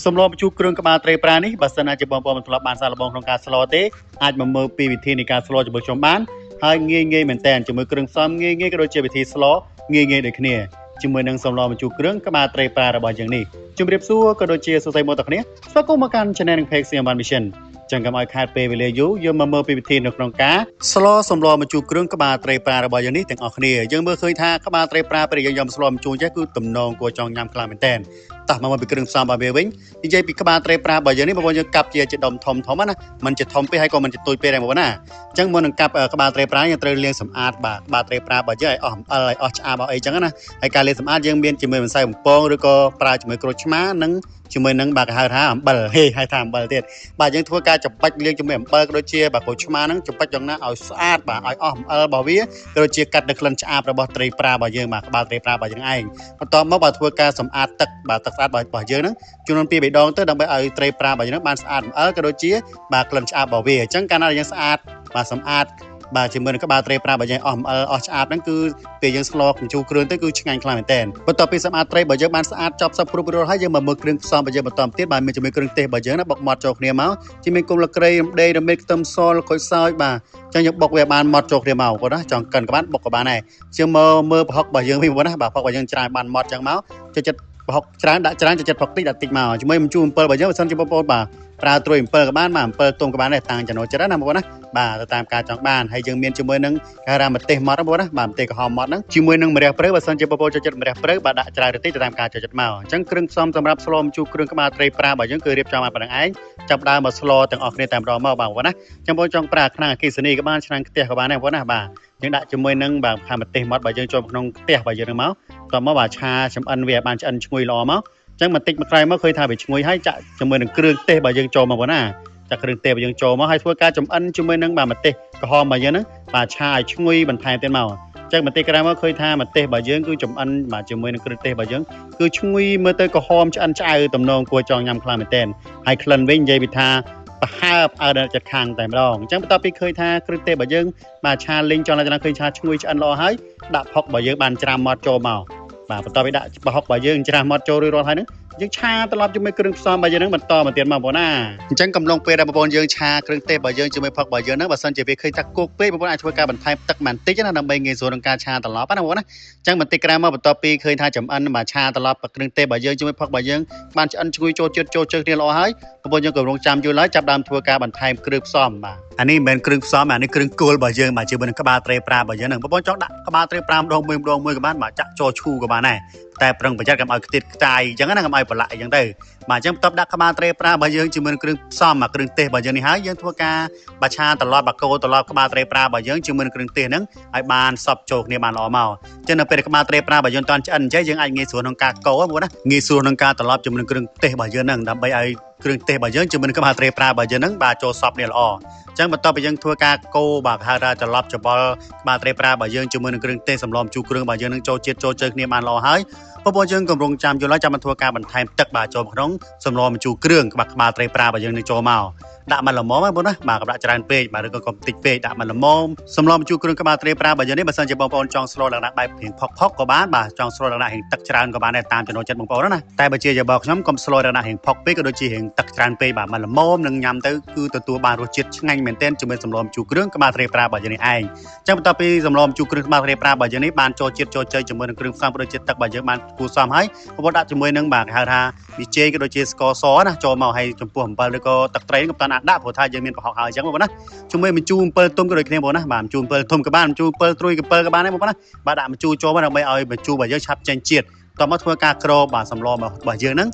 សម្លម្ជូរគ្រឿងក្បាលត្រីប្រានេះបើសិនណាជាបងប្អូនមិនធ្លាប់បានសាកល្បងក្នុងការស្លទេអាចមកមើលពីវិធីនៃការស្លជាមួយខ្ញុំបានហើយងាយងាយមែនតើជាមួយគ្រឿងផ្សំងាយងាយក៏ដូចជាវិធីស្លងាយងាយដូចគ្នាជាមួយនឹងសម្លម្ជូរគ្រឿងក្បាលត្រីប្រារបស់យើងនេះជំរាបសួរក៏ដូចជាសួស្តីមកដល់គ្នាស្វាគមន៍មកកាន់ Channel និង Page Siam One Mission ចឹងកុំឲ្យខាតពេលវេលាយូរយើងមកមើលពីវិធីនៅក្នុងការស្លសម្លម្ជូរគ្រឿងក្បាលត្រីប្រារបស់យើងនេះទាំងអស់គ្នាយើងមើលឃើញថាក្បាលត្រីប្រាពេលយើងយកស្លម្ជូរចេះគឺទំនងគួរចង់ញ៉ាំខ្លាំងមែនតើតោះមកមើលពីគ្រឿងផ្សំរបស់វាវិញនិយាយពីក្បាលត្រីប្រារបស់យើងនេះបងប្អូនយើងកាប់ជាដុំធំធំណាមិនជាធំពេកហើយក៏មិនជាតូចពេកដែរបងប្អូនណាអញ្ចឹងមុននឹងកាប់ក្បាលត្រីប្រាយើងត្រូវលាងសម្អាតបាទក្បាលត្រីប្រារបស់យើងឲ្យអស់អំអិលឲ្យអស់ឆ្អាបអស់អីចឹងណាហើយការលាងសម្អាតយើងមានជាមួយម្សៅបំពងឬក៏ប្រើជាមួយក្រូចឆ្មានិងជាមួយនឹងបាទគេហៅថាអំបិលហេហៅថាអំបិលទៀតបាទយើងធ្វើការចំបាច់លាងជាមួយអំបិលក៏ដូចជាបាទក្រូចឆ្មាហ្នឹងចំបាច់យ៉ាងណាឲ្យស្អាតបាទឲ្យអស់អំអិលរបស់វាក៏ដូចជាកាត់នៅក្លិនឆ្អាបរបស់ត្រីប្រារបស់យើងបាទក្បាលត្រីប្រារបស់យើងឯងបន្ទាប់មកបាទធ្វើការសម្អាតទឹកបាទទឹកស្អាតរបស់យើងហ្នឹងចំនួន2 3ដងទៅដើម្បីឲ្យត្រីប្រារបស់យើងហ្នឹងបានស្អាតអំអិលក៏ដូចជាបាទក្លិនឆ្អាបរបស់វាអញ្ចឹងកាលណាយើងស្អាតបាទសម្អាតបាទជាមួយនឹងក្បាលត្រីប្រាបើយើងអស់អំអិលអស់ឆ្អាបហ្នឹងគឺពេលយើងស្លកម្ជូរគ្រឿងទៅគឺឆ្ងាញ់ខ្លាំងមែនទែនបន្ទាប់ពីសម្អាតត្រីបើយើងបានស្អាតចប់សព្វគ្រប់រួចហើយយើងមកមើលគ្រឿងផ្សំបើយើងបន្តទៀតបាទមានជាមួយគ្រឿងទេសបើយើងណាបុកម៉ត់ចូលគ្នាមកជាមានគុំលក្រៃរំដេងរមៀតខ្ទឹមសល្ក្រូចសើចបាទអញ្ចឹងយើងបុកវាបានម៉ត់ចូលគ្នាមកគាត់ណាចង់កិនក៏បានបុកក៏បានដែរជាងមើលប្រហុកបើយើងវិញបងណាបាទប្រហុកបើយើងច្រើនបានម៉ត់អញ្ចឹងមកចូលចិត្តប្រហុកច្រើនដាក់ច្រើនចូលចិត្តប្រហុកតិចដាក់តិចមកជាមួយម្ជូរអំពិលបើយើងបើសិនជាបងប្អូនបាទប្រើត្រួយអំពិលក៏បានបាទអំពិលទុំក៏បានដែរតាំងចំណូលចិត្តណាបងប្អូនណាបាទទៅតាមការចង់បានហើយយើងមានជាមួយនឹងគេហៅថាម្ទេសម៉ត់បងប្អូនណាបាទម្ទេសក្រហមម៉ត់ហ្នឹងជាមួយនឹងម្រះព្រៅបើសិនជាបងប្អូនចូលចិត្តម្រះព្រៅបាទដាក់ច្រើនទៅតិចទៅតាមការចូលចិត្តមកអញ្ចឹងគ្រឿងផ្សំសម្រាប់ស្លម្ជូរគ្រឿងក្បាលត្រីប្រារបស់យើងគឺរៀបចំមកប៉ុណ្្នឹងឯងចាប់ដើមមកស្លទាំងអស់គ្នាតែម្ដងមកបាទបងប្អូនណាចាំបងចង់ប្រើឆ្នាំងអគ្គិសនីក៏បានឆ្នាំងខ្ទះក៏បានដែរបងប្អូនណាបាទយើងដាក់ជាមួយនឹងបាទខាងម្ទេសម៉ត់បើយើងចូលក្នុងខ្ទះបើយើងនឹងមកតមកបាទឆាចំអិនវាបានឆ្អិនឈ្ងុយល្អមកអញ្ចឹងបន្តិចមកក្រោយមកឃើញថាវាឈ្ងុយហើយចាក់ជាមួយនឹងគ្រឿងទេសបើយើងចូលមកបងណាចាក់គ្រឿងទេសបើយើងចូលមកហើយធ្វើការចំអិនជាមួយនឹងបាទម្ទេសក្រហមបើយើងហ្នឹងបាទឆាឲ្យឈ្ងុយបន្ថែមទៀតមកអញ្ចឹងបន្តិចក្រោយមកឃើញថាម្ទេសបើយើងគឺចំអិនបាទជាមួយនឹងគ្រឿងទេសបើយើងគឺឈ្ងុយមើលទៅក្រហមឆ្អិនឆ្អៅទំនងគួរចង់ញ៉ាំខ្លាំងមែនទែនហើយក្លិនវិញនិយាយពីថាប្រហើបឲ្យដល់ចិត្តខាងតែម្ដងអញ្ចឹងបន្ទាប់ពីឃើញថាគ្រឿងទេសបើយើងបាទឆាលីងចង់ឡើងឃើញឆាឈ្ងុយឆ្អិនល្អហើយដាក់ផុកបើយើងបានច្រាមម៉ត់ចូលមកបាទបន្ទាប់ពីដាក់ប្រហុកបើយើងច្រាស់ម៉ត់ចូលរួចរាល់ហើយហ្នឹងយើងឆាត្រឡប់ជាមួយគ្រឿងផ្សំរបស់យើងហ្នឹងបន្តមកទៀតមកបងប្អូនណាអញ្ចឹងកំឡុងពេលដែលបងប្អូនយើងឆាគ្រឿងទេសរបស់យើងជាមួយផឹករបស់យើងហ្នឹងបើសិនជាវាឃើញថាគោកពេកបងប្អូនអាចធ្វើការបន្ថែមទឹកបន្តិចណាដើម្បីងាយស្រួលក្នុងការឆាត្រឡប់ណាបងប្អូនណាអញ្ចឹងបន្តិចក្រោយមកបន្ទាប់ពីឃើញថាចំអិនបាទឆាត្រឡប់គ្រឿងទេសរបស់យើងជាមួយផឹករបស់យើងបានឆ្អិនឈ្ងុយចូលជាតិចូលជើងគ្នាល្អហើយបងប្អូនយើងក៏រងចាំយូរឡើយចាប់ដើមធ្វើការបន្ថែមគ្រឿងផ្សំបាទអានេះមិនមែនគ្រឿងផ្សំអានេះគ្រឿងគោលរបស់យើងបាទជាមួយនឹងក្បាលត្រីប្រារបស់យើងហ្នឹងបងប្អូនចង់ដាក់ក្បាលត្រីប្រាម្ដងមួយម្ដងមួយក៏បានបាទចាក់ចូលឈូក៏បានដែរតែប្រឹងប្រយ័ត្នកុំឲ្យខ្ទាតខ្ចាយអញ្ចឹងណាកុំឲ្យប្រឡាក់អញ្ចឹងទៅបាទអញ្ចឹងបន្ទាប់ដាក់ក្បាលត្រីប្រារបស់យើងជាមួយនឹងគ្រឿងផ្សំគ្រឿងទេសរបស់យើងនេះហើយយើងធ្វើការបាឆាត្រឡប់បាកោត្រឡប់ក្បាលត្រីប្រារបស់យើងជាមួយនឹងគ្រឿងទេសហ្នឹងឲ្យបានសព្វចូលគ្នាបានល្អមកអញ្ចឹងនៅពេលក្បាលត្រីប្រារបស់យើងតាន់ឆ្អិនអញ្ចឹងយើងអាចងាយស្រួលក្នុងការកូរបងណាងាយស្រួលក្នុងការត្រឡប់ជាមួយនឹងគ្រឿងទេសរបស់យើងហ្នឹងដើម្បីឲ្យគ្រឿងទេសរបស់យើងជាមួយនឹងក្បាលត្រីប្រារបស់យើងហ្នឹងបាទចូលសព្វនេះល្អអញ្ចឹងបន្ទាប់ពីយើងធ្វើការកូរបាទហៅថាត្រឡប់ច្បល់ក្បាលត្រីប្រារបស់យើងជាមួយនឹងគ្រឿងទេសសម្លម្ជូរគ្រឿងរបស់យើងនឹងចូលជាតិចូលជើងគ្នាបានល្អហើយបងប្អូនយើងកំរុងចាំយល់ហើយចាំមកធ្វើការបន្ថែមទឹកបាទចូលក្នុងសម្លម្ជូរគ្រឿងក្បាលត្រីប្រារបស់យើងនឹងចូលមកដាក់មកល្មមហ្នឹងបងណាបាទកុំដាក់ច្រើនពេកបាទឬក៏កុំតិចពេកដាក់មកល្មមសម្លម្ជូរគ្រឿងក្បាលត្រីប្រារបស់យើងនេះបើសិនជាបងប្អូនចង់ស្លលក្ខណៈបែបរៀងផុកផុកក៏បានបាទចង់ស្លលក្ខណៈរៀងទឹកច្រើនក៏បានដែរតាមចំណូលចិត្តបងប្អូនណាតែបើជាយោបល់ខ្ញុំកុំស្លលក្ខណៈរៀងផុកពេកក៏ដូចជារៀងទឹកច្រើនពេកបាទមកល្មមនឹងញ៉ាំទៅគឺទទួលបានរសជាតិឆ្ងាញ់មែនទែនជាមួយសម្លម្ជូរគ្រឿងក្បាលត្រីប្រារបស់យើងនេះឯងអញ្ចឹងបន្ទាប់ពីសម្លម្ជូរគ្រឿងក្បាលត្រីប្រារបស់យើងនេះបានចូលជាតិចូលជ័យជាមួយនឹងគ្រឿងផ្សំក៏ដូចជាទឹករបស់យើងបានគួរសមហើយបងប្អូនដាក់ជាមួយនឹងបាទគេហៅថាប៊ីចេងក៏ដូចជាស្ករសណាចូលមកឲ្យចំពោះអំបិលឬក៏ទឹកត្រីក៏មិនតាន់អាចដាក់ព្រោះថាយើងមានប្រហុកហើយអញ្ចឹងបងប្អូនណាជាមួយម្ជូរអំពិលទុំក៏ដូចគ្នាបងប្អូនណាបាទម្ជូរអំពិលទុំក៏បានម្ជូរអំពិលត្រួយកពិលក៏បានដែរបងប្អូនណាបាទដាក់ម្ជូរចូលមកដើម្បីឲ្យម្ជូររបស់យើងឆាប់ចេញជាតិតមកធ្វើការគ្របបាទសម្លរបស់យើងហ្នឹ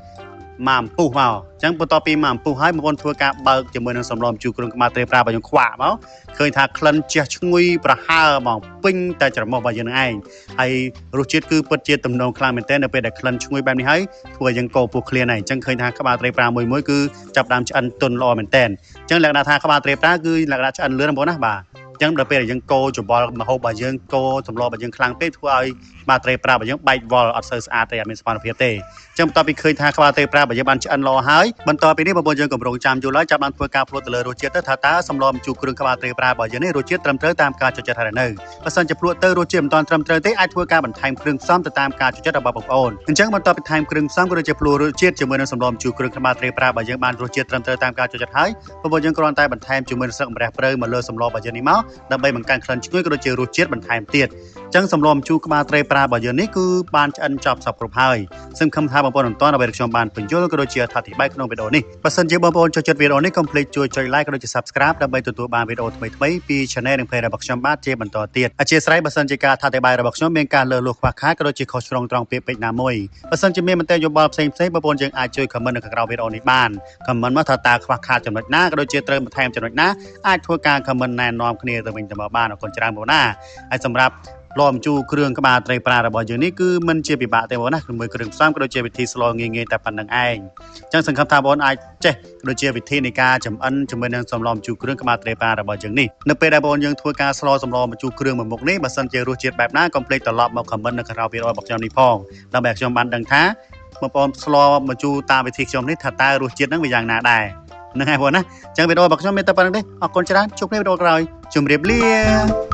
ងមកអំពុះមកអញ្ចឹងបន្ទាប់ពីមកអំពុះហើយបងប្អូនធ្វើការបើកជាមួយនឹងសម្លម្ជូរគ្រឿងក្បាលត្រីប្រារបស់យើងខ្វាក់មកឃើញថាក្លិនជះឈ្ងុយប្រហើរហ្មងពេញតែច្រមុះរបស់យើងនឹងឯងហើយរសជាតិគឺពិតជាទំនងខ្លាំងមែនទែននៅពេលដែលក្លិនឈ្ងុយបែបនេះហើយធ្វើឲ្យយើងកោពោះឃ្លានហើយអញ្ចឹងឃើញថាក្បាលត្រីប្រាមួយមួយគឺចាប់ដើមឆ្អិនទន់ល្អមែនទែនអញ្ចឹងលក្ខណៈថាក្បាលត្រីប្រាគឺលក្ខណៈឆ្អិនលឿនបងប្អូនណាបាទអញ្ចឹងដល់ពេលដែលយើងកូរច្បល់ម្ហូបរបស់យើងកូរសម្លរបស់យើងខ្លាំងពេកធ្វើឲ្យ ក្បាលត្រីប្រារបស់យើងបែកវល់អត់សូវស្អាតទេអត់មានសុវត្ថិភាពទេអញ្ចឹងបន្ទាប់ពីឃើញថាក្បាលត្រីប្រារបស់យើងបានឆ្អិនល្អហើយបន្ទាប់ពីនេះបងប្អូនយើងកម្រងចាំយូរឡើយចាប់បានធ្វើការភ្លក់ទៅលើរសជាតិទៅថាតើសម្លម្ជូរគ្រឿងក្បាលត្រីប្រារបស់យើងនេះរសជាតិត្រឹមត្រូវតាមការចូលចិត្តហើយនៅបើសិនជាភ្លក់ទៅរសជាតិមិនទាន់ត្រឹមត្រូវទេអាចធ្វើការបន្ថែមគ្រឿងផ្សំទៅតាមការចូលចិត្តរបស់បងប្អូនអញ្ចឹងបន្ទាប់ពីថែមគ្រឿងផ្សំក៏ដូចជាភ្លក់រសជាតិជាមួយនឹងសម្លម្ជូរគ្រឿងក្បាលត្រីប្រារបស់យើងបានរសជាតិត្រឹមត្រូវតាមការចូលចិត្តហើយបងប្អូនយើងគ្រាន់តែបន្ថែមជាមួយនឹងស្លឹកម្រះព្រៅមកលើសម្លរបស់យើងនេះមកដើម្បីបង្កើនក្លិនឈ្ងុយក៏ដូចជារសជាតិបន្ថែមទៀតអញ្ចឹងសម្លម្ជូរក្បាលត្រីប្រារបស់យើងនេះគឺបានឆ្អិនចប់សព្វគ្រប់ហើយសង្ឃឹមថាបងប្អូនមិនទាន់អ្វីដែលខ្ញុំបានពន្យល់ក៏ដូចជាអធិប្បាយក្នុងវីដេអូនេះបើសិនជាបងប្អូនចូលចិត្តវីដេអូនេះកុំភ្លេចជួយចុច like ក៏ដូចជា Subscribe ដើម្បីទទួលបានវីដេអូថ្មីៗពី Channel និង Page របស់ខ្ញុំបាទជាបន្តទៀតអធ្យាស្រ័យបើសិនជាការអធិប្បាយរបស់ខ្ញុំមានការលើសលួសខ្វះខាតក៏ដូចជាខុសឆ្គងត្រង់ពាក្យពេចន៍ណាមួយបើសិនជាមានមតិយោបល់ផ្សេងៗបងប្អូនយើងអាចជួយ comment នៅខាងក្រោមវីដេអូនេះបាន comment មកថាតើខ្វះខាតចំណុចណាក៏ដូចជាត្រូវបន្ថែមចំណុចណាអាចធ្វើការ comment ណែនាំគ្នាទៅវិញទៅមកបានអរគុណច្រើនបងណាហើយសម្រាប់លម្ជូរគ្រឿងក្បាលត្រីប្រារបស់យើងនេះគឺមិនជាពិបាកទេបងណាជាមួយគ្រឿងផ្សំក៏ដូចជាវិធីស្លងាយៗតែប៉ុណ្្នឹងឯងអញ្ចឹងសង្ឃឹមថាបងអាចចេះក៏ដូចជាវិធីនៃការចម្អិនជាមួយនឹងសម្លម្ជូរគ្រឿងក្បាលត្រីប្រារបស់យើងនេះនៅពេលដែលបងយើងធ្វើការស្លសម្លម្ជូរគ្រឿងមួយមុខនេះបើសិនជារសជាតិបែបណាកុំភ្លេចត្រឡប់មក comment នៅក្រោមវីដេអូរបស់ខ្ញុំនេះផងដើម្បីឲ្យខ្ញុំបានដឹងថាបងប្អូនស្លម្ជូរតាមវិធីខ្ញុំនេះថាតើរសជាតិហ្នឹងវាយ៉ាងណាដែរហ្នឹងហើយបងណាអញ្ចឹងវីដេអូរបស់ខ្ញុំមានតែប៉ុណ្្នឹងទេអរគុណច្រើនជួបគ្នាវីដេអូក្រោយជម្រាបលា